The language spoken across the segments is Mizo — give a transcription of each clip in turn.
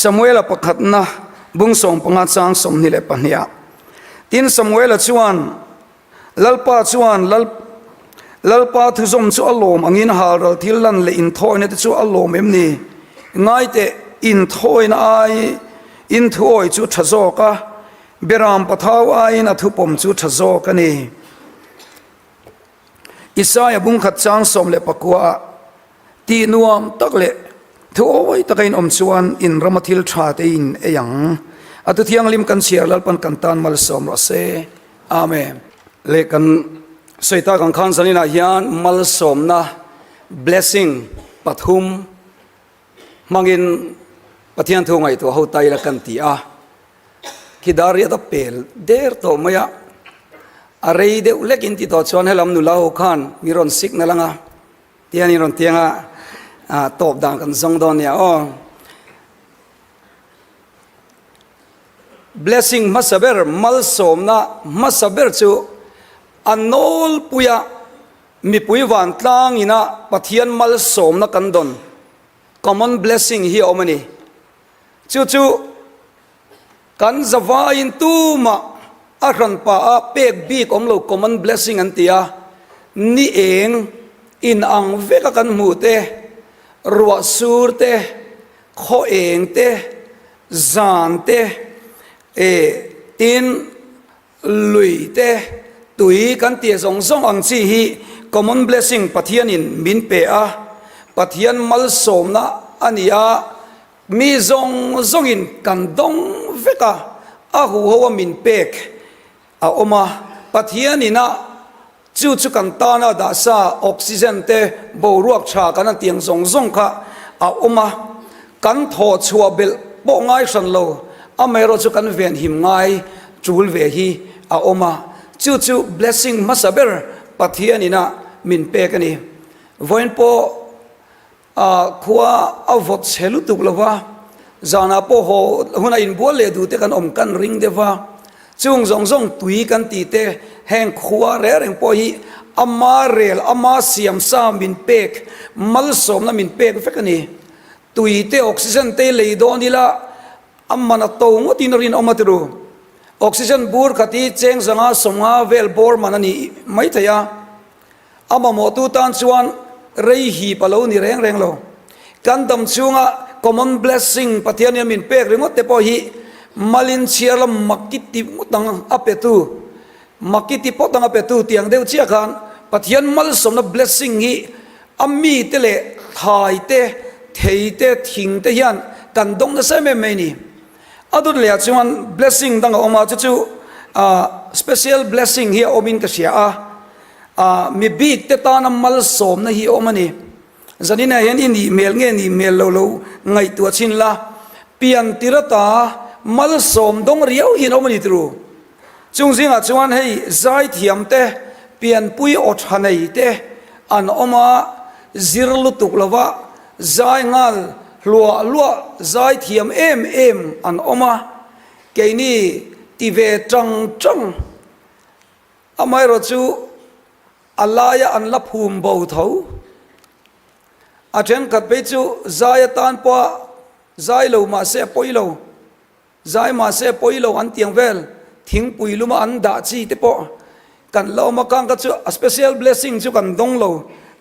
Samuela pakhatna bung 15 chang 22 Tin Samuela chuan Lalpa chuan Lal Lalpa thuzawm chu a lawm angin halral thil lan leh inthawina te chu a lawm em ni? Ngai teh, inthawina ai in thuawi chu tha zawk a, beram pathau aiin a thupawm chu tha zawk a ni. Isaia bungkhat chang 19 ah tih nuam tak leh thuawi taka in awm chuan in rama thil tha te in ei ang. A thu thianghlim kan chhiar Lalpan kan tan malsawm rawh se. Amen. Leh kan sawi tak ang khan zaninah hian malsawmna, blessing, pathum hmangin Pathian thu ngaihtuah ho ta ila kan ti a. Khi dar riat a pel der tawh mai a, a rei deuh lek in ti tawh chuan helam nula ho khan mi rawn signal anga tian in rawn tiang a, tawp dan kan zawng dawn nia aw. Blessing hmasa ber, malsawmna hmasa ber chu a nawlpuia mipui vantlang ina Pathian malsawmna kan dawn, common blessing, hi a awm a ni. Chu chu kan zavaiin tumah a hranpa a pek bik awm lo common blessing an ti a, ni eng in ang veka kan hmuh te, ruah sur te, khaw eng te, zan te, e tin lui te, tui kan tih zawng zawng ang chi hi common blessing Pathianin min pe a, Pathian malsawmna a ni a, mi zawng zawngin kan dawng vek a, a huho a min pek a awm a, Pathianin a chu chu kan tana dah sa oxygen te boruak tha kan a tiang zawng zawng kha a awm a, kan thawh chhuah belh pawh ngai hran lo, amaherawh chu kan venhim ngai tul ve hi a awm a, chu chu blessing hmasa ber Pathianin a min pek a ni. Vawiin pawh A khua a vawt chhe lutuk lo va, zanah pawh haw huna inbual leh duh te kan awm kan ring deuh va, chung zawng zawng tui kan tih te heng khua reng reng pawh hi ama rel ama siam sa min pek malsawmna min pek vek a ni. Tui te oxygen te lei dawn ila a man a to ngawtin a rinawm a tiru. Oxygen bur khat hi cheng zanga 50 vel bawr man a ni maithei a. A mamawhtu tan chuan rei hip a lo ni reng reng lo. Kan dam chhunga common blessing Pathian hian min pek ringawt te pawh hi malin chhiar lam makki ti ngawt ang a petu, makki ti pawt ang a petu tiang deuh chiah khan Pathian malsawmna blessing hi a mite leh thlai te, thei te, thing te hian kan dawng nasa em em mai a ni. A dawt leh ah chuan blessing dang a awm a, chu chu special blessing hi a awmin ka hria a. Ah, mi bik te tana malsawmna hi a awm a ni. Zaninah hian i nih hmel nge nih hmel lo lo ngaihtuah chhin la, pian tir ata malsawm dawng riau hian a awm a ni turu. Chung zingah chuan hei zaithiam te, pianpui aw tha nei te an awm a, zir lutuk lova zai nghal hluah hluah zaithiam em em an awm a, keini ti ve tang tang. Amaherawh chu a laia an la phum bo tho. A thenkhat phei chu zai atan pawha zai lo mahse a pawi lo, zai mahse a pawi lo an tiang vel thingpui luma an dah chi te pawh kan la awm a, kang kha chu a special blessing chu kan dawng lo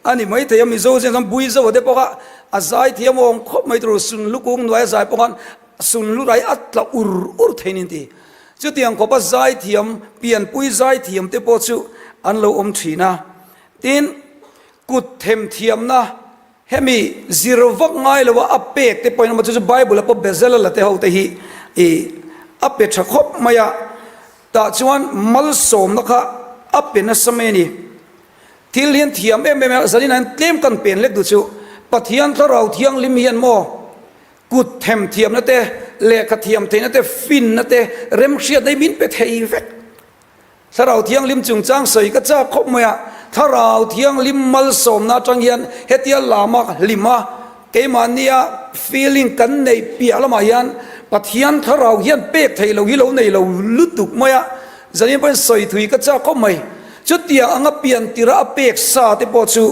a ni maithei a, Mizo zing chuan Buizo te pawh kha a zai thiam awm khawp mai tur sunlu kung hnuaia zai pawh khan sunlu rai a tla ur ur thei niin ti. Chutiang khawpa zaithiam, pianpui zaithiam te pawh chu an lo awm thin a. Tin, kut themthiamna hemi zir vak ngai loa a pek te pawhin chu chu Bible a pawh Bezalel a te ho te hi i a pe tha khawp mai a. Tah chuan malsawmna kha a pe nasa mai a ni. Thil hian thiam em em a, zanin ah hian tlem kan pen lek duh chu Pathian Thlarau Thianghlim hian maw Kut themthiamna te, lehkha thiam theihna te, finna te, remhriatna hi min pe thei vek. Thlarau Thianghlim chungchang sawi ka chak khawp mai a, Thlarau Thianghlim malsawmna atang hian hetia lama hlima keimahnia feeling kan neih piah lamah hian Pathian Thlarau hian pek theih lo hi lo nei lo lutuk mai a, zanin pawhin sawi thui ka chak khawp mai. Chutiang anga pian tirha a pek sa te pawh chu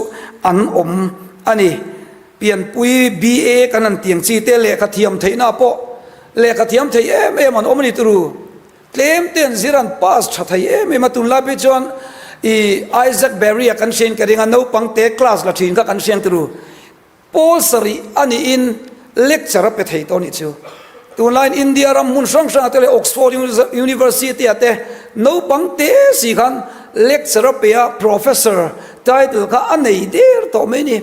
an awm a ni. Pianpui BA kan han tiang chi te lehkha thiam theihna pawh Lehkha thiam thei em em an awm a ni turu. Tlem te an zir an pass tha thei em em a, tunlai phei chuan i Isaac Barry-a kan hriain ka ring a, naupang te class la thin kha kan hriang turu. Pawl sarih a niin lecture a pe thei tawh a nih chu. Tunlaiin India ram hmun hrang hrangah te leh Oxford University-ah te naupang te si khan lecture a pe a, professor title kha a nei der tawh mai a ni.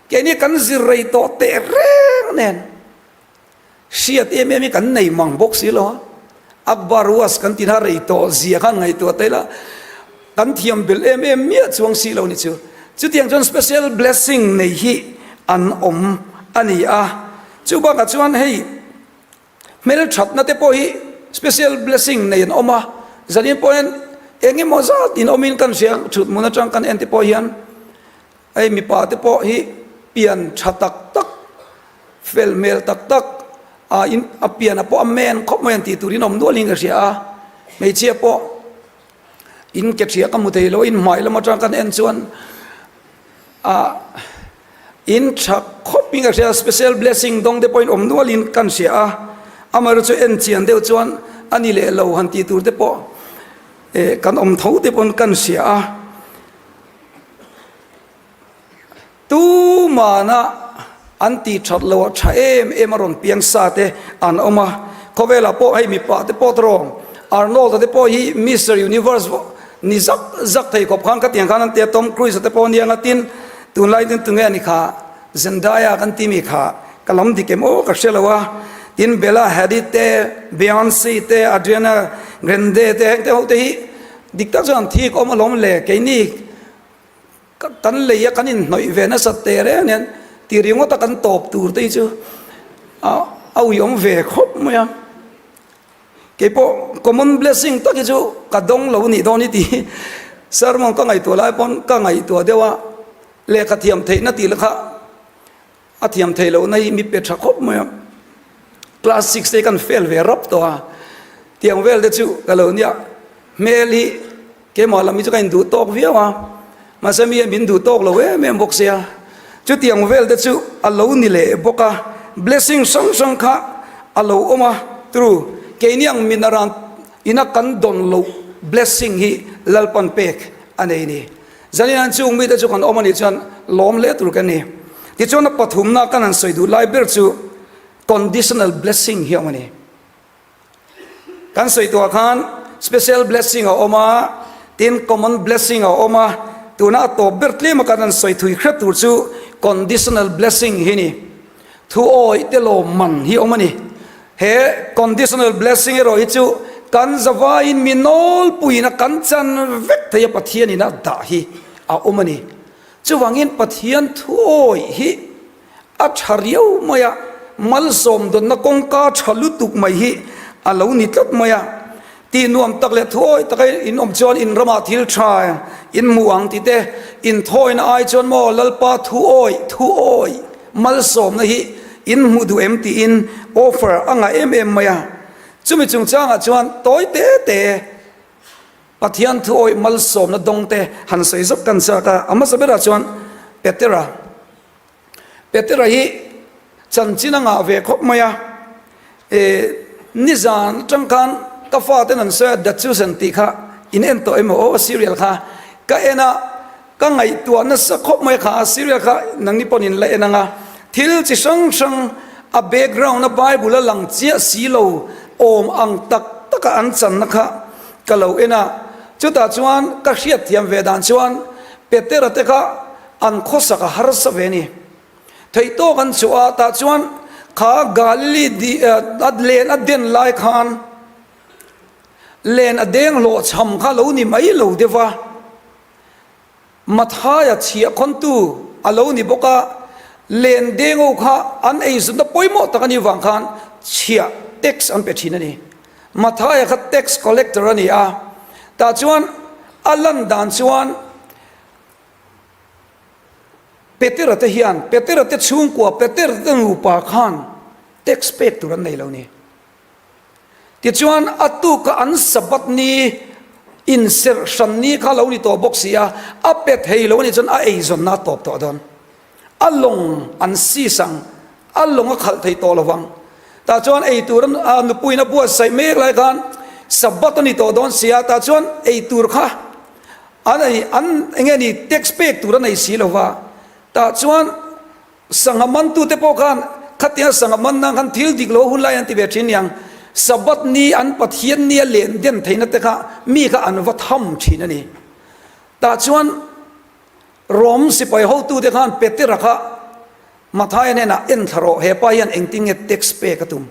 Keini kan zir rei tawh teh reng nen. Hriat em em hi kan nei mang bawk si lo a, Akbar was kan ti na rei tawh zia khan ngaihtuah ta ila kan thiam belh em em miah chuang si lo ni chu. Chutiang chuan special blessing nei hi an awm a ni a, chu bakah chuan hei hmelthatna te pawh hi special blessing nei an awm a, zanin pawh hian eng emaw zat in awmin kan hria thut hmun atang kan en te pawh hian Hei mipa te pawh hi pian tha tak tak, fel hmel tak tak, a in a pian a pawh a men khawp mai an tih turin awm nualin ka hria a, hmeichhia pawh in ke thiah ka hmu thei lo, in hmai lam atang kan en chuan a in tha khawp in ka hria, special blessing dawng te pawhin awm nualin kan hria a, amaherawhchu chu en chian deuh chuan a ni leh lo han tih tur te pawh eh kan awm tho te pawn kan hria a. Tumana an tih that loh a tha em em a rawn piang sa te an awm a, khawvelah pawh hei mipa te pawh tawrh Arnold-a te pawh hi Mister Universe ni zak zak thei khawp khan khatiang khan an ti a, Tom Cruise-a te pawh nia ngatin tunlai tin tunge a ni kha Zendaya kan ti mi kha ka lam dik em aw ka hre lo a, tin Bella Hadid te, Beyonce te, Adriana Grande te heng te ho te hi Dik tak chuan thik awm alawm le, keini kan lei a kan inhnawih ve nasat teh reng hian ti ringawt a kan tawp tur te hi chu a uiawm ve khawp mai a. Keipawh common blessing tak hi chu ka dawng lo nih dawn hi tih sermon ka ngaihtuah lai pawn ka ngaihtuah deuh a, lehkha thiam theihna tih la kha A thiam thei lohna hi mi pe tha khawp mai a, class six te hi kan fail ve rap tawh a, tiang vel te chu ka lo nia, hmel hi keimah lam hi chu ka induh tawk viau a, mahse mi hian min duh tawk lo em em bawk sia, chutiang vel te chu a lo ni leh bawk a, blessing hrang hrang kha a lo awm a, true keini ang min aran ina kan dawn loh blessing hi Lalpan pek a nei ni. Zanin an chung mite chu kan awm a nih chuan lawm hle tur kan ni. Tichuan a pathumna kan han sawi duh lai ber chu conditional blessing hi a awm a ni. Kan sawi tuah khan special blessing a awm a, tin common blessing a awm a, tuna a tawp ber tlema kan han sawi thui hret tur chu conditional blessing hi ni. Thu awih te lawm man hi awm a ni. He conditional blessing erawh hi chu kan zavaiin mi nawlpuiin a kan chan vek thei a Pathianin a dah hi a awm a ni. Chuvangin Pathian thu awih hi a tha riau mai a, malsawm dawnna kawngka tha lutuk mai hi a lo ni tlat mai a. Tih nuam tak leh thuawi taka in awm chuan in ramah thil tha in hmu ang tih te, in thawina ai chuan maw Lalpa thuawi thuawi malsawmna hi in hmu duh em tiin offer a ngah em em mai a. Chumi chungchangah chuan tawi te te Pathian thuawi malsawmna dawng te han sawi zawk kan chak a, a hmasa berah chuan Petera. Petera hi chanchin a ngah ve khawp mai a, e nizan atang khan ka faten an sawi a The Chosen tih kha in en tawh emaw aw serial kha ka en a, ka ngaihtuah nasa khawp mai kha a serial kha nangni pawn in la en ang a, thil chi hrang hrang a background a Bible a lang chiah si lo awm ang tak taka an channa kha ka lo en a, chutah chuan ka hriatthiam ve dan chuan Petera te kha An khawsak a harsa ve ni. Theih tawk an chhuah a, tah chuan kha Galili a len a den lai khan len a deng hlawhchham kha lo ni mai lo deuh va, Mathaia chhiahkhawntu a lo ni bawk a, len dengo kha an eizutna pawimawh tak a nih vang khan chhiah, tax, an pe thin a ni. Mathaia kha tax collector a ni a, tah chuan a lan dan chuan Petera te hian, Petera te chhungkua, Petera te nupa khan tax pek tur an nei lo ni. Tichuan a tuka an Sabbath ni inserh hran ni kha lo ni tawh bawk si a, a pe thei lo a nih chuan a eizawnna a tawp tawh dawn. A lawng an sis ang, a lawng a khalh thei tawh lo vang. Tah chuan ei tur a nupuiin a buatsaih mek lai khan Sabbath a ni tawh dawn si a, tah chuan ei tur kha an ei an eng nge ni tax pek tur a nei si lo va, tah chuan sangha mantute pawh khan khatiang sangha man nan khan thil dik lo hun lai an ti ve thin niang, Sabbath ni an Pathian nia len den theihna te kha mi kha an va tham thin a ni. Tah chuan Rom sipai hotute khan Petera kha Mathaia hnenah en thla rawh, hepa hian engtin nge tax pek a tum?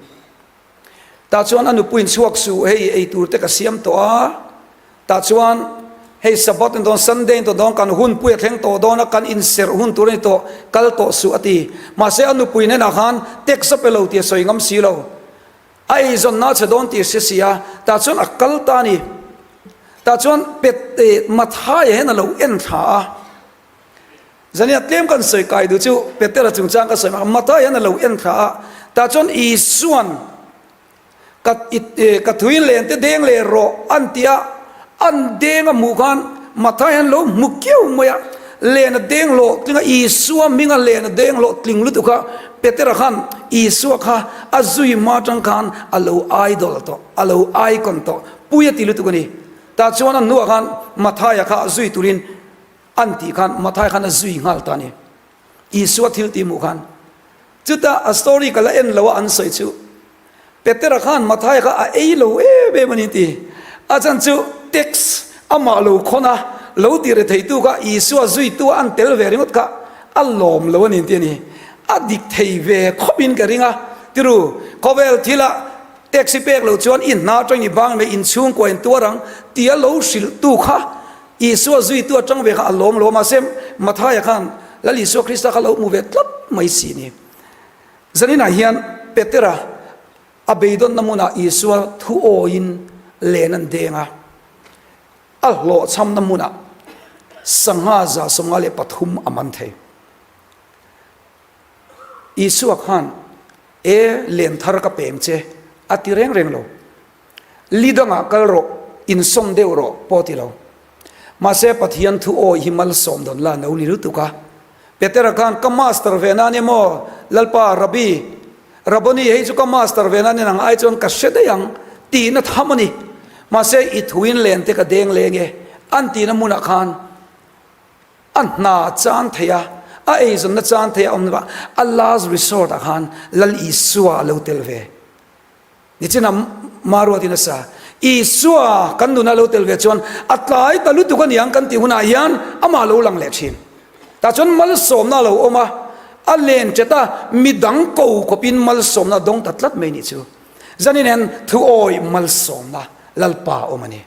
Tah chuan a nupuiin chhuak suh, hei ei tur te ka siam tawh a, tah chuan hei Sabbath ni dawn, Sunday ni tawh dawn, kan hunpui a thleng tawh dawn a, kan inserh hun tur a ni tawh, kal tawh suh a ti. Mahse a nupui hnenah khan tax a pe lo tih a sawi ngam si lo. A eizawnna a chhe dawn tih a hre si a, tah chuan a kal ta a ni. Tah chuan Pet, Mathaia hian a lo en thla a. Zania tlem kan sawi kai duh chu Petera chungchang ka sawi mak a, Matha hian a lo en thla a, tah chuan Isuan ka ka thui len te deng leh rawh an ti a, an deng a hmuh khan Matha hian lo hmu kiau mai a, len a deng hlawh tling a, Isua hminga len a deng hlawh tling lutuk a, Petera khan Isua kha a zui hma atang khan a lo idol tawh, a lo icon tawh, pui a ti lutuk a ni. Tah chuan a hnuah khan Mathaia kha zui turin An tih khan Mathai khan a zui nghal ta a ni. Isua thil tih hmuh khan. Chutah a story ka la en lo a an sawi chu Petera khan Mathai kha a ei lo em em a ni ti. A chan chu tax amah lo khawn a, lo ti re theitu kha Isua zuitu a an tel ve ringawt kha a lawm lo a ni ti a ni. A dik thei ve khawp in ka ring a. Tiru, khawvel thila tax i pek loh chuan i hna atangin i bang mai inchhungkua in tuar ang tia lo hrilhtu kha Isua zuitu atang ve kha a lawm lo a, mahse Mathaia khan Lal Isua Krista kha lo hmu ve tlat mai si ni. Zaninah hian Petera a beidawnna hmunah Isua thu awiin len an deng a, a hlawhchhamna hmunah sangha 153 a man thei. Isua khan, E, len thar ka peng che, a ti reng reng lo. Li dangah kal rawh, insawm deuh rawh pawh ti lo. Mahse Pathian thu awi hi malsawm dawn la no ni lutuk a. Petera khan ka master ve na ania maw Lalpa, Rabbi, Rabboni hei chu ka master ve na ania nang ai chuan ka hre daih ang tihna tham a ni. Mahse i thuin len te ka deng leng e an tihna hmunah khan a hna chan thei a, a eizawnna chan thei a awm lova a last resort ah khan Lal Isua a lo tel ve. Nichina Maruatin a sa, Isua kan nuna lo tel ve chuan a tlai ta lutuk a niang kan tih hunah hian amah lo lang leh thin. Tah chuan malsawmna a lo awm a, a len ṭet a, midang ko khawpin malsawmna a dawng ta tlat mai nih chu. Zanin hian thuawi malsawmna Lalpa a awm a ni.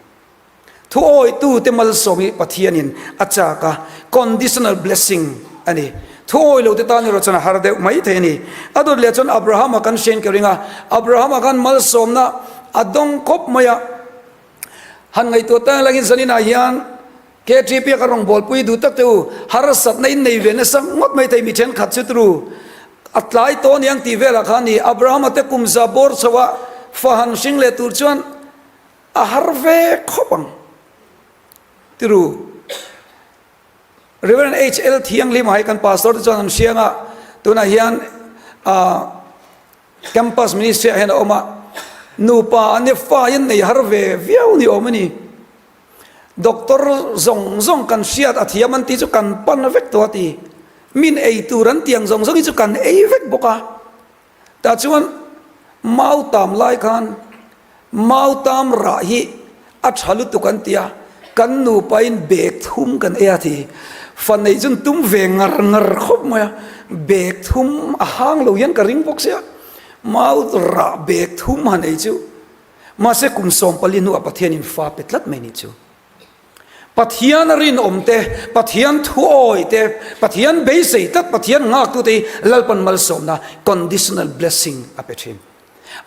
Thuawitute malsawm hi Pathianin a chak a, conditional blessing a ni. Thuawilote tan erawh chuan a har deuh mai thei a ni. A dawt leh chuan Abrahama kan hriain ka ring a, Abrahama khan malsawmna a dawng khawp mai a. Han ngaihtuah tan langin zaninah hian KTP a ka rawngbawlpui duh tak teh u, harsatna in nei ve nasa ngawt mai thei mi thenkhat chu turu a tlai tawh aniang tih velah khan ni. Abrahama te kum za bawr chho a fa han hring leh tur chuan A har ve khawp ang. Tiru, Reverend HL Thianghlim ah hi kan pastor te chuan an hriang a, tunah hian ah campus ministry ah hian a awm a, nupa an nia fa hi an nei har ve viau ni awm a ni. Doctor zawng zawng kan hriat a thiam an tih chu kan pan vek tawh a ti. Min ei tur an tih ang zawng zawng hi chu kan ei vek bawk a. Tah chuan mau tam lai khan mau tam rah hi a tha lutuk an ti a, kan nupain bag thum kan ei a ti. Fa neih chuan tum ve ngar ngar khawp mai a, bag thum a hang lo hian ka ring bawk sia, mau rah bag thum han ei chu. Mahse kum 14 hnuah Pathianin fa pe tlat mai ni chu. Pathian a rinawm te, Pathian thuawi te, Pathian beisei tlat, Pathian nghaktu te hi Lalpan malsawmna, conditional blessing, a pe thin.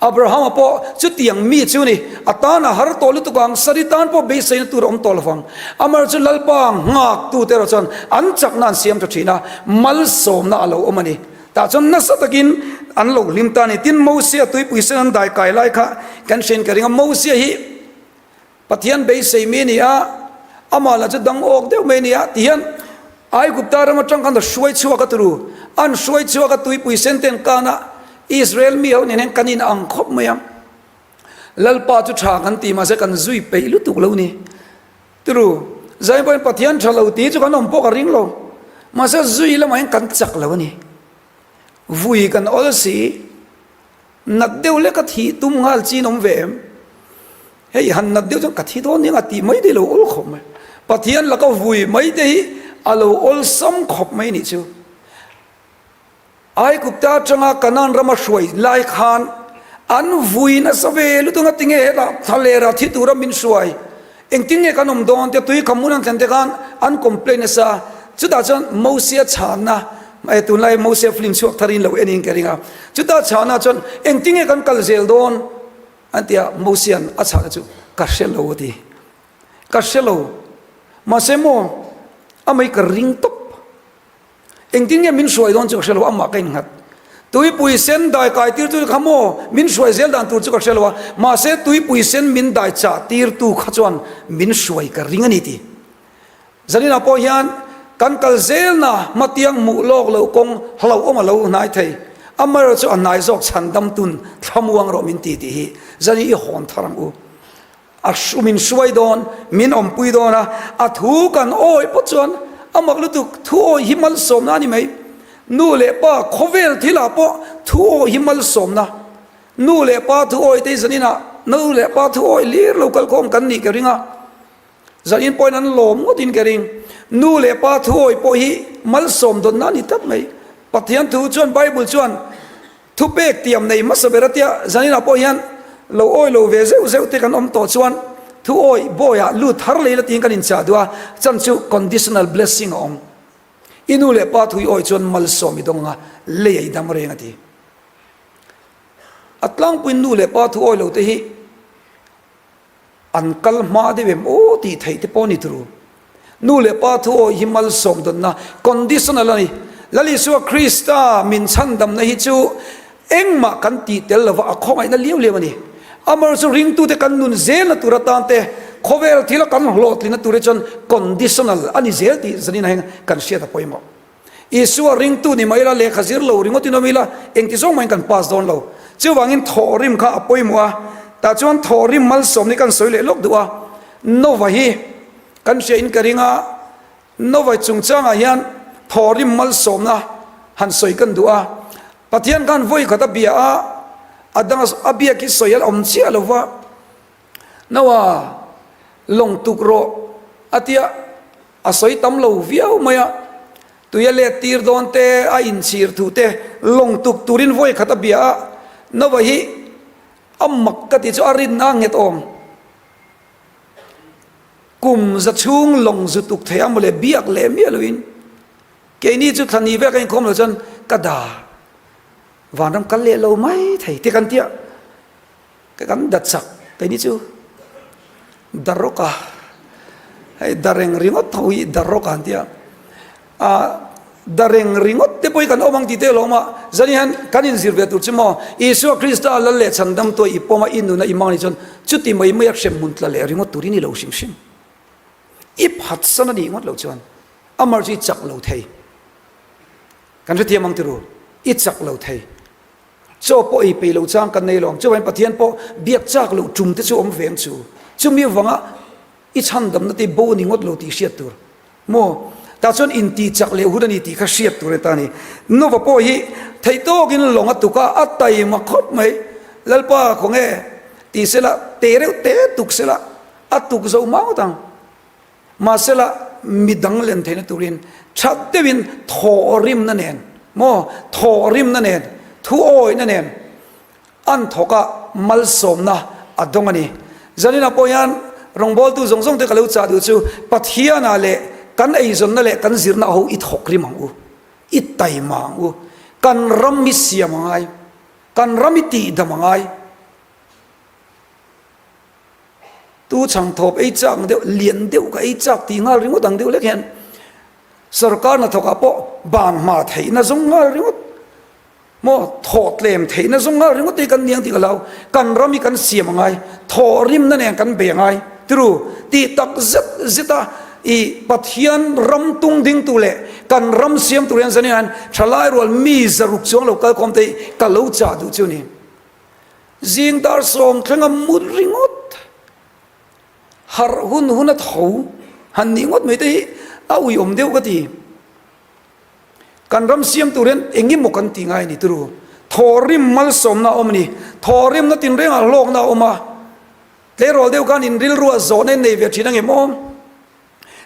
Abrahama pawh chutiang mi chu ni, a tan a har tawh lutuk ang, Sari tan pawh beiseina tur a awm tawh lovang. Amaherawhchu chu Lalpa nghaktu te erawh chuan an chakna an siam tha thin a, malsawmna a lo awm a ni. Tah chuan nasa takin an lo hlim ta a ni. Tin, Mosia tuipui sen an dai kai lai kha kan hriain ka ring a, Mosia hi Pathian beisei mi a ni a, amah lah chu dang awk deuh mai a ni a, ti hian Aigupta ram atang khan a hruai chhuak a turu, an hruai chhuak a tuipui sen ten kan a. Israel mi ho nen hian kan in ang khawp mai a. Lalpa chu tha kan ti mahse kan zui peih lutuk lo ni. Turu, zai pawhin Pathian tha lo tih chu kan awm pawh ka ring lo. Mahse zui lamah hian kan chak lo a ni. Vui kan awl si. Nat deuh leka thih tum nghal chin awm ve em? Hei han nat deuh chuan ka thi dawn nia a tih mai te hi a lo awl khawp mai. Pathian laka vui mai te hi a lo awlsam khawp mai nih chu. Aigupta atanga Kanaan rama hruai lai khan an vui nasa ve lutuk a, tinge hetah thlalera thi tura min hruai, engtin nge kan awm dawn tia tui kham hmun an thlen te khan an complain nasa. Chutah chuan Mosia chhanna, tunlai Mosia film chhuak tharin lo enin ka ring a, chutah chhanna chuan engtin nge kan kal zel dawn an ti a, Mosia'n a chhanna chu ka hre lo a ti. Ka hre lo, mahse maw amei ka ring tawp. Engtin nge min hruai dawn chu ka hre lo, amah ka innghat. Tuipui sen dai kai tir tu kha maw min hruai zel dan tur chu ka hre lo a, mahse tuipui sen min dai chah tir tu kha chuan min hruai ka ring a ni ti. Zaninah pawh hian kan kal zelna hmatiang hmuh lawk loh kawng hlauhawm a lo hnai thei. Amaherawh chu a hnai zawk chhandam tun thlamuang rawh min ti tih hi zanin i hawn thar ang u. A hru min hruai dawn, min awmpui dawn a, a thu kan awih pawh chuan a mak lutuk, thu awih hi malsawmna a ni mai. Nu leh pa khawvel thilah pawh thu awih hi malsawmna. Nu leh pa thu awih te hi zaninah nu leh pa thu awih lir lo kalkhawm kan nih ka ring a, zanin pawhin an lawm ngawtin ka ring. Nu leh pa thu awih pawh hi malsawm dawnna a ni tlat mai. Pathian thu chuan Bible chuan Thupek tiam nei hmasa ber atia zaninah pawh hian lo awi lo ve zeuh zeuh te kan awm tawh chuan thu awi bawiah lut thar lei la tiin kan inchah duh a, chan chu conditional blessing a awm. I nu leh pa thu i awi chuan malsawm i dawng anga lei a i dam reng a ti. A tlangpuiin nu leh pa thu awi lo te hi An kal hma deuh em aw tih theih te pawh a ni turu. Nu leh pa thu awih hi malsawm dawnna, conditional, a ni. Lal Isua Krista min chhandamna hi chu engmah kan tih tel lova a khawngaihna liau liau a ni. Amaherawhchu chu ringtute kan nun zelna tur atan te, khawvel thila kan hlawhtlinna tur hi chuan conditional a ni zel tih zanin ah hian kan hriat a pawimawh. Isua ringtu ni mai ila, lehkha zir lo ringawt in awm ila, engti zawng mahin kan pass dawn lo. Chuvangin thawhrim kha a pawimawh a, tah chuan thawhrim malsawm ni kan sawi leh lawk duh a. Nova hi kan hria in ka ring a, Nova chungchangah hian thawhrim malsawmna han sawi kan duh a. Pathian khan vawi khat a bia a, a dang a biak hi sawi a awm chiah lo va, Noa lawng tuk rawh a tia. A sawi tam lo viau mai a, tui a let tir dawn te, a inchhir thu te, lawng tuk turin vawi khat a bia a, Nova hi a mak ka ti chu a rinna a nghet awm. Kum za chhung lawng zu tuk thei a mawle biak leh miah loin keini chu thla ni vek a inkhawm lo chuan ka da vanram kal leh lo mai thei te kan tia. Ka kan dat chak keini chu Darawka hei dareng ringawt tho hi Darawka an tia a dareng ringawt te pawh hi kan awm ang tih te lawm a zan hian kan inzir ve tur chu maw Isua Krista lal leh chhandam tuah i pawm a i nuna i mang anih chuan chuti mai mai a hremhmun tla leh ringawt turin i lo hrim hrim i phatsan anih ngawt loh chuan amar chu i chak lo thei kan hrethiam ang tiru i chak lo thei. Chaw pawh ei peih loh chang kan nei lo ang. Chuvangin Pathian pawh biak chak loh tum te chu awm ve ang chu. Chumi avanga i chhandamna te bo a ni ngawt lo tih hriat tur. Maw? Tah chuan intih chak leh hun a ni tih kha hriat tur a ni ta a ni. Nova pawh hi theih tawkin lawng a tuk a, a taima khawp mai. Lalpa khawnge ti sela, te reuh te tuk sela, a tuk zo maut ang. Mahsela, midang len theihna turin that deuhin thawhrimna nen maw, thawhrimna nen, thuawihna nen an thawk a, malsawmna a dawng a ni. Zaninah pawh hian rawngbawltu zawng zawng te ka lo chah duh chu Pathianah leh kan eizawnna leh kan zirna ho i thawkrim ang u, i taima ang u. Kan ram hi siam a ngai, kan ram hi tihdam a ngai. Tu chhang thawp ei chak ang deuh, lian deuh ka ei chak tih nghal ringawt ang deuh lek hian sorkar hnathawkah pawh ban hma theihna zawng nghal ringawt maw thawh tlem theihna zawng nghal ringawt te hi kan niang tih ka hlau. Kan ram hi kan siam a ngai, thawh rimna nen kan bei a ngai tiru tih tak zet zet a. I Pathian ram tung ding tu leh kan ram siam tur hian zanin hian thalai rual mi zaruk chuang lo kalkhawm te hi ka lo chah duh chu ni. Zing dar sawm thlenga mut ringawt harh hun hun a tho han nih ngawt mai te hi a uiawm deuh ka ti. Kan ram siam tur hian eng emaw kan tih ngai a ni turu. Thawhrim malsawmna a awm a ni. Thawhrimna tinrengah hlawkna a awm a. Tleirawl deuh khan in rilru a zawhna in nei ve thin angem aw?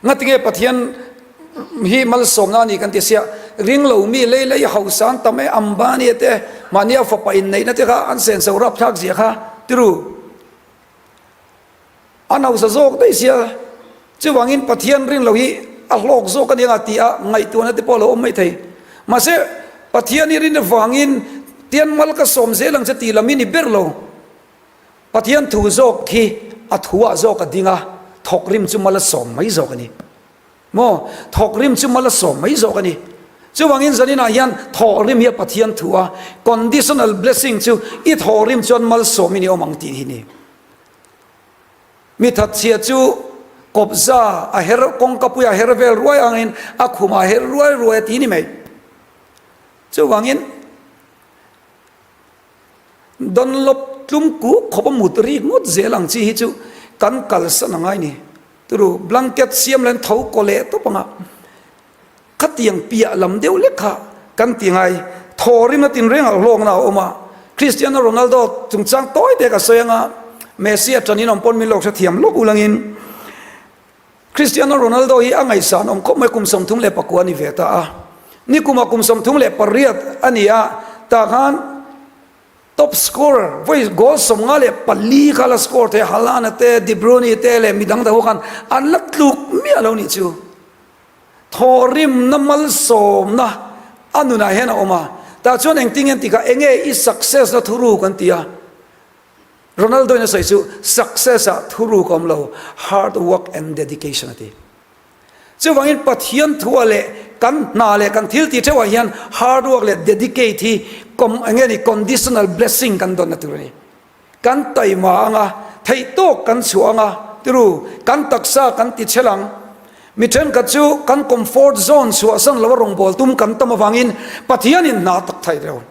Ngatinge Pathian hi malsawmna a ni kan ti sia, ring lo mi lei lei hausa an tam e, Ambani te mahni a fapa inneihna te kha an senso rapthlak zia kha tiru. An hausa zawk daih sia, chuvangin Pathian rin lo hi a hlawk zawk a nia tih a ngaihtuahna te pawh a lo awm mai thei. Mahse, Pathian i rin avangin tian mal ka sawm zel ang che tih lam hi ni ber lo. Pathian thu zawk khi a thuah zawk a ding a, thawk rim chu mal a sawm mai zawk a ni. Maw? Thawk rim chu mal a sawm mai zawk a ni. Chuvangin zaninah hian thawh rim hi a Pathian thu a, conditional blessing chu i thawh rim chuan malsawmin i awm ang tih hi ni. Mi thatchhia chu kawpza a her kawngkapui a her vel ruai angin a khumah a her ruai ruai a ti ni mai. Chuvangin Dunlop tlum kuk khawp a mut rik ngawt zel ang chi hi chu kan kalsan a ngai ni. Turu blanket siam len tho kaw leh tawp anga khatiang piah lam deuh lek kha kan ti ngai. Thaw rimna tinrengah hlawkna a awm a, Cristiano Ronaldo chungchang tawi te ka sawi anga Messi a ṭanin awm pawn min lo hrethiam lawk ulangin Cristiano Ronaldo hi a ngaihsan awm khawp mai, kum 39 a ni ve ta a, nikumah kum 38 a ni a, tah khan top scorer vawi goal 54 kha la score thei a, Haaland te, De Bruyne te leh midang dang ho khan an la tluk miah lo nih chu. Thawhrimna malsawmna a nunah hian a awm a, tah chuan engtin nge an ti kha, enge i success na thuruk an ti a, Ronaldo in a sawi chu success ah thuruk a awm lo, hard work and dedication a ti. Chuvangin Pathian thua leh kan hna leh kan thil tih theuhah hian hard work leh dedicate hi com enge ni conditional blessing kan dawnna tur a ni. Kan taima anga, theihtawk kan chhuah anga, tiru, kan taksa kan ti chhel ang. Mi thenkhat chu kan comfort zone chhuahsan lo a rawngbâwl tum kan tam avangin Pathianin hna tak thai lo.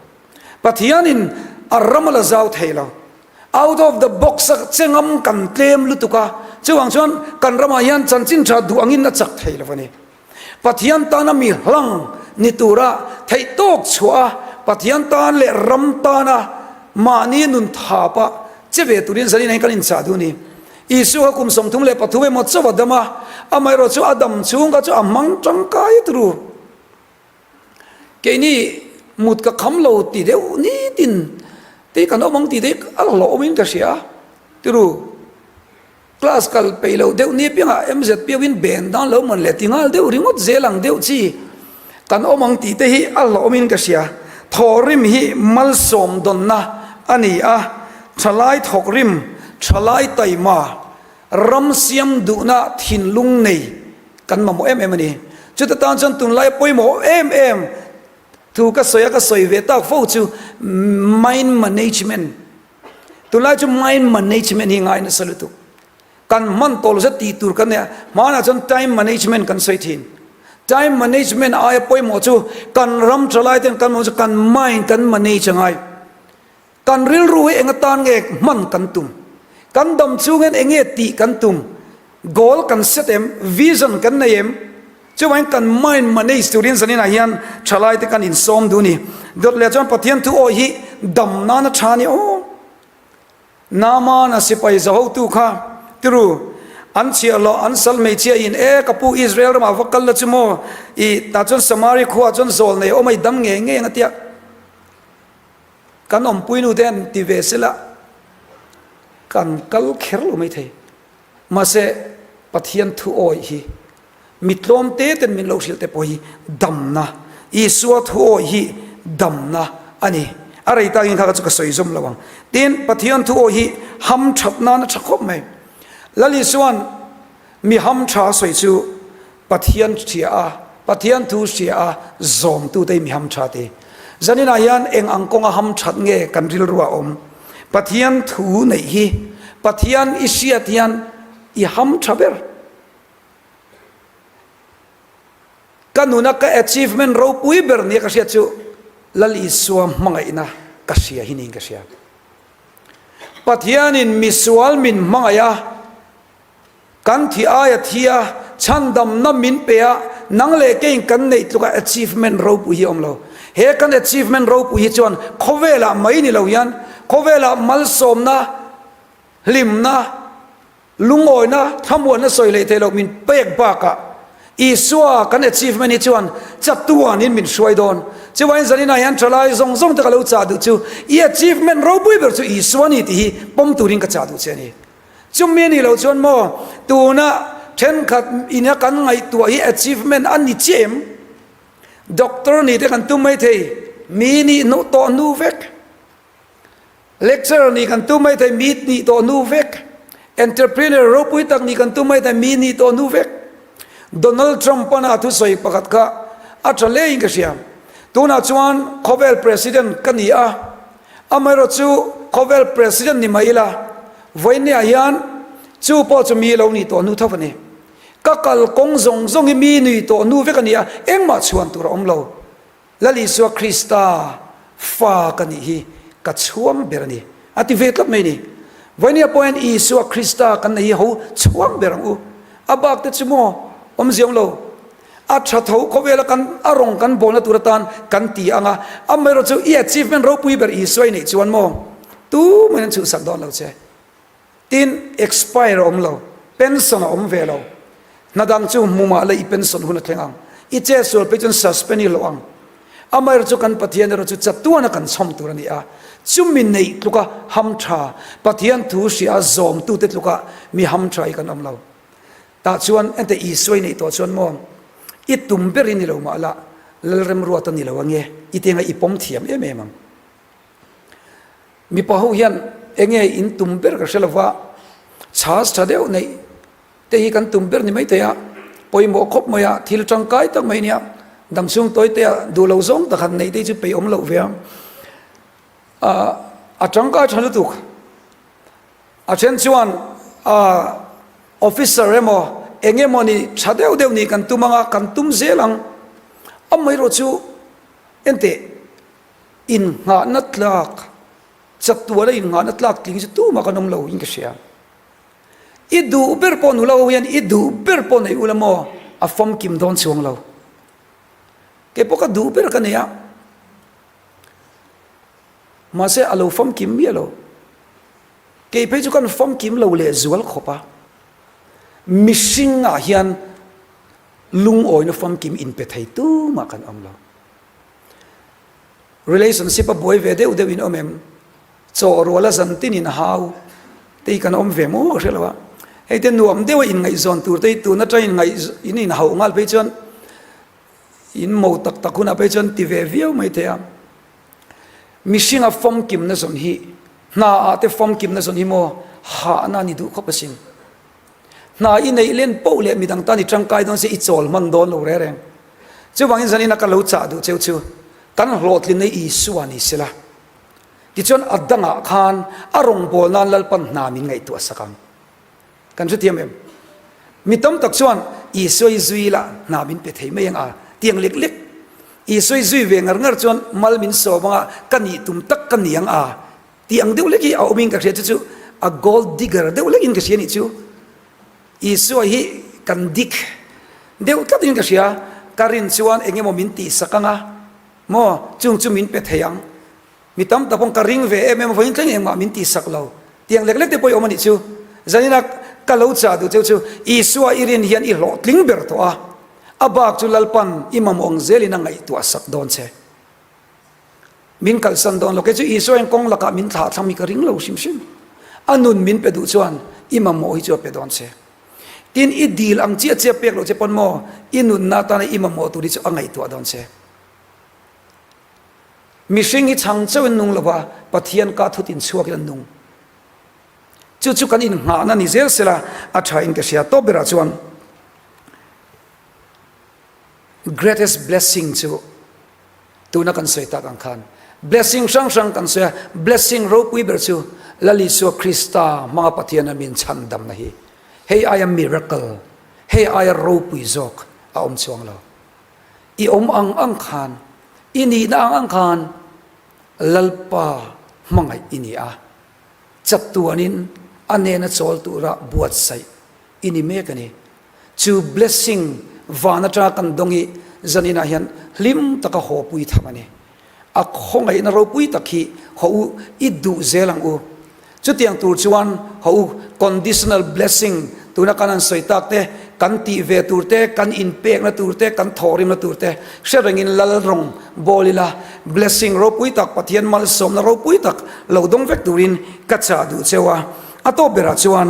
Pathianin a ram a la zau thei lo. Out of the box a che ngam kan tlem lutuk a, chuvang chuan kan ramah hian chanchin tha duh angin a chak thei lo a ni. Pathian tana mi hlang ni tura theih tawk chhuah a, Pathian tan leh ram tana mahni nun thapa che ve turin zanin ah hian kan inchah duh a ni. Isua kha kum 33 emaw chauh a dam a, amaherawh chu a dam chhung kha chu a hmang tangkai a turu. Keini mut ka kham lo ti deuh nitin te kan awm ang tih te a hlawh awmin ka hria tiru class kal peih loh deuh ni piangah MZP in ben dan lo man leh ti nghal deuh ringawt zel ang deuh chi kan awm ang tih te hi a hlawh awmin ka hria thawhrim hi malsawm dawnna a ni a thalai thawkrim thalai taima ram siam duhna thinlung nei kan mamawh em em a ni. Chuta tan chuan tunlaia pawimawh em em thu ka sawi a, ka sawi ve tak fo chu mind management. Tunlai chu mind management hi ngai nasa lutuk. Kan hman tawh lo zet tih tur kan nei a, hmanah chuan time management kan sawi thin. Time management aia pawimawh chu kan ram thalai ten kan mamawh chu kan mind kan manage a ngai. Kan rilru hi eng atan nge hman kan tum? Kan dam chhung hian eng nge tih kan tum? Goal kan set em? Vision kan nei em? Chuvangin kan mind manage turin zaninah hian thalai te kan insawm duh a ni. Dawt leh chuan Pathian thu awih hi dam nana tha a ni aw. Naamana sipai zahotu kha tiru an chhiahhlawh an sal hmeichhia in e ka pu Israel ramah va kal la chu maw i tah chuan Samaria khuaah chuan zawl nei awm a i dam ngei ngei ang a tia. Kan awmpuinu te an ti ve sela kan kal kher lo mai thei. Mahse Pathian thu awih hi mi tlawm te ten min lo hrilh te pawh hi damna, Isua thu awih hi damna a ni. A rei takin kha kha chu ka sawi zawm lo ang. Tin, Pathian thu awih hi ham that nan a tha khawp mai. Lal Isua'n mi ham tha sawi chu Pathian hria a, Pathian thu hria a, zawmtute hi mi hamtha ti. Zaninah hian eng ang kawnga hamthat nge kan rilru a awm? Pathian thu neih hi Pathian i hriat hian i hamtha ber. Ka nuna ka achievement ropui ber nia ka hriat chu Lal Isua hmangaihna ka hria hi niin ka hria. Pathianin misual min hmangaih a, kan thi aia thi a, chhandamna min pe a, nang leh keiin kan neih tluka achievement ropui hi a awm lo. He kan achievement ropui hi chuan khawvelah mai ni lo hian khawvelah malsawmna, hlimna, Lungawina thlamuanna sawi leh theih loh min pek bakah Isua kan achievement hi chuan chatuanin min hruai dawn. Chuvain zaninah hian thalai zawng zawng te ka lo chah duh chu i achievement ropui ber chu Isua a ni tih hi pawm turin ka chah duh che a ni. Chumi a nih loh chuan maw tuna thenkhat ina kan ngaihtuah hi achievement a ni chiah em? Doctor nih te kan tum mai thei, mi nih tawh hnu vek. Lecturer nih kan tum mai thei, mi nih tawh hnu vek. Entrepreneur ropui tak nih kan tum mai thei, mi nih tawh hnu vek. Donald Trump pana a thusawi pakhat kha a tha hlein ka hria. Tunah chuan khawvel president ka ni a, amaherawh chu khawvel president ni mah ila, vawinia hian chu pawh chu mi lo nih tawh hnu tho a ni. Ka kal kawng zawng zawng hi mi nui tawh hnu vek a ni a, engmah chhuan tur a awm lo. Lal Isua Krista fa ka nih hi ka chhuang ber a ni, a ti ve tlat mai a ni. Vawinia pawh hian Isua Krista kan neih hi ho chhuang ber ang u. A bak te chu maw awmzia awm lo. A tha tho khawvela kan a rawng kan bawlna tur atan kan ti ang a, amaherawh chu i achievement ropui ber Isua i neih chuan maw tumahin an chhuhsak dawn lo che. Tin, expire a awm lo, pension a awm ve lo. Hna dang chu hmu mah la i pension hun a thleng ang. I che sual phei chuan suspend i hlawh ang. Amaherawh chu kan Pathian erawh chu chatuana kan chhawm tur a ni a, chumi neih tluka ham tha, Pathian thu hria zawmtute tluka mi ham tha hi kan awm lo. Tah chuan ente Isua i neih tawh chuan maw i tum ber i ni lo mah la, Lalremruata ni lo ange, i tianga i pawm thiam em em ang. Mipa ho hian enge in tum ber ka hre lova, chhas tha deuh neih te hi kan tum ber ni mai thei a, pawimawh khawp mai a, thil tangkai tak mai nia, damchhung tawi te ah duh lo zawng tak han neih te hi chu peih awm loh ve a, ah a tangkai tha lutuk. A then chuan ah officer emaw eng emaw ni tha deuh deuh nih kan tum anga kan tum zel ang, amaherawh chu enteh. Innghahna tlak, chatuala innghahna tlak tling chu tumah kan awm lo in ka hria. I duh ber pawh nula ho hian i duh ber pawh nei ula maw a famkim dawn chuang lo. Kei pawh ka duh ber ka nei a, mahse a lo famkim miah lo. Kei phei chu kan famkim lo leh zual khawp a, mihringah hian lungawina famkim inpe thei tumah kan awm lo. Relationship a buai ve deuh deuh in awm em? Chaw rual a zan tin in hau te hi kan awm ve maw ka hre lo a. Hei te nuam deuh a inngaihzawn tur te hi tun atang in ngaih in inhauh nghal phei chuan in mo tak tak hunah phei chuan ti ve viau mai thei a. Mihringa famkimna zawn hi hna ah te famkimna zawn hi maw hahna a ni duh khawp asin. Hna i neih len poh leh midang tan i tangkai dawn se i chawl hman dawn lo reng reng. Chuvangin zanin a ka lo chah duh cheu chu kan hlawhtlinna hi Isua ni sela. Tichuan a dangah khan a rawngbâwl nan Lalpan hna min ngaihtuah sak ang. Kan hrethiam em? Mi tam tak chuan Isua i zui la hna min pe thei mai ang a tiang lek lek. Isua i zui ve ngar ngar chuan mal min sawm anga ka nih tum tak ka ni ang a Tih ang deuh lek hi a awmin ka hria chu chu a gold digger deuh lekin ka hria nih chu. Isua hi kan dik deuh tlatin ka hria, ka rin chuan eng emaw min tihsak anga maw chung chu min pe thei ang. Mi tam tak paw'n ka ring ve em em a vawiin thleng engmah min tihsak lo tiang lek lek te pawh i awm a nih chu. Zanina ka lo chah duh cheu chu Isua i rin hian i hlawhtling ber tawh a, a bak chu Lalpan i mamawh ang zelin a ngaihtuah sak dawn che. Min kalsan dawn lo. Kei chu Isua hian kawng lakah min thlah thlam hi ka ring lo hrim hrim. A nun min pe duh chuan i mamawh hi chu a pe dawn che. Tin, i dil ang chiah chiah pek loh che pawn maw i nunna atana i mamawh tur hi chu a ngaihtuah dawn che. Mihring hi chhang chauhin nung lova Pathian ka thut inchhuakin an nung. Chu chu kan innghahna ni zel sela a thain ka hria. Tawp berah chuan greatest blessing chu Tuna kan sawi tak ang khan blessing hrang hrang kan sawi a, blessing ropui ber chu Lal Isua Krista hmanga Pathiana min chhandamna hi. Hei aia miracle, hei aia ropui zawk a awm chuang lo. I awm ang ang khan, i nihna ang ang khan Lalpa hmangaih i ni a, chatuanin a nena chawl tura buatsaih i ni mek a ni. Chu blessing van atanga kan dawng hi zaninah hian hlim taka haw pui tham a ni. A khawngaihna ropui tak hi haw u i duh zel ang u. Chutiang tur chuan haw u conditional blessing tuna kan han sawi tak te, kan tih ve tur te, kan inpekna tur te, kan thawhrimna tur te hre rengin lal rawng bawl ila blessing ropui tak Pathian malsawmna ropui tak lo dawng vek turin ka chah duh cheu a. A tawp berah chuan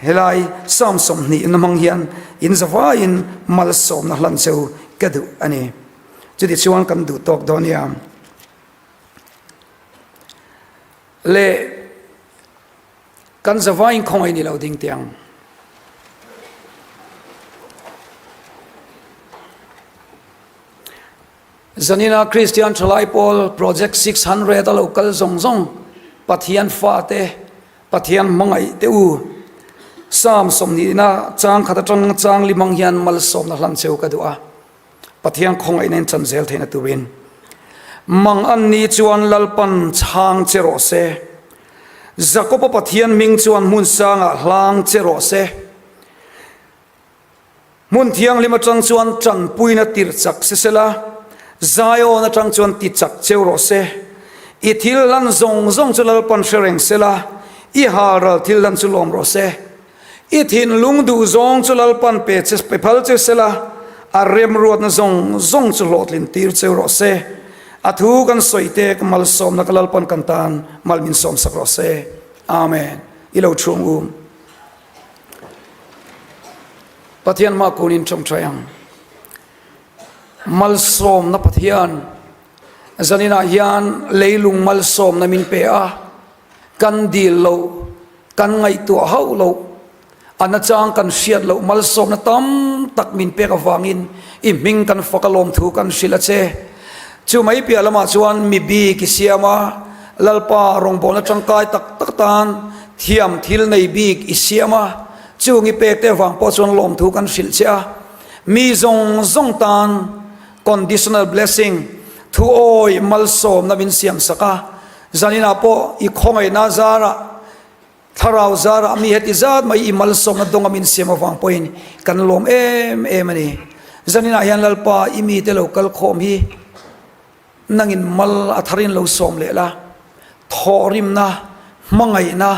helai Psalm 20 na hmang hian in zavaiin malsawmna hlan cheu ka duh a ni. Chuti chuan kan duh tawk dawn nia. Le kan zavaiin khawngaih ni lo ding tiang. Zanina Kristian Thalai Pawl Project 600 a lo kal zawng zawng Pathian fate Pathian hmangaih te u Psalm 20 na chang khat atang chang limang hian malsawmna hlan cheu ka duh a. Pathian khawngaihna in chan zel theihna turin mang an ni chuan Lalpan chhang che rawh se. Jakoba Pathian hming chuan hmun sangah hlang che rawh se. Hmun thianghlim atang chuan tanpuina tirh chak se sela, Zion atang chuan ti chak cheu rawh se. I thil hlan zawng zawng chu Lalpan hre reng sela, i halral thil hlan chu lawm rawh se. I thinlung duh zawng chu Lalpan pe che pe phal che sela, a remruatna zawng zawng chu hlawhtlin tir cheu rawh se. A thu kan sawi te ka malsawmna ka Lalpan kan tan mal min sawmsak rawh se. Amen. I lo chhung u. Pathian hma kunin tawngtai ang. Malsawmna Pathian zaninah hian leilung malsawmna min pe a. Kan dil loh, kan ngaihtuah hauh loh, a nachang kan hriat loh malsawmna tam tak min pek avangin i hming kan fak a lawmthu kan hrilh a che. Chu mai piah lamah chuan mi bik i siam a, Lalpa rawngbawlna tangkai tak tak tan thiam thil nei bik i siam a, chung i pek te avang pawh chuan lawmthu kan hrilh che a. Mi zawng zawng tan conditional blessing, thuawi malsawmna min siamsak a. Zaninah pawh i khawngaihna zarah, thlarau zarah mi heti zat mai i malsawmna dawnga min siam avang pawhin kan lawm em em a ni. Zaninah hian Lalpa i mite lo kal khawm hi nangin mal a tharin lo sawm leh la, thawhrimna, hmangaihna,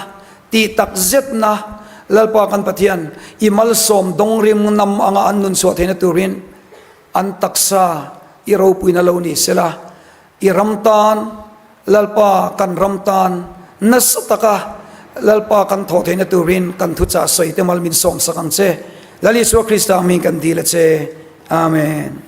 tih tak zetna Lalpa kan Pathian i malsawm dawngrim nam anga an nun chhuah theihna turin an taksa i ropuina lo ni sela, I ram tan, Lalpa kan ram tan nasa taka Lalpa kan thawh theihna turin kan thuchah sawi te mal min sawmsak ang che. Lal Isua Krista hming kan dil a che. Amen.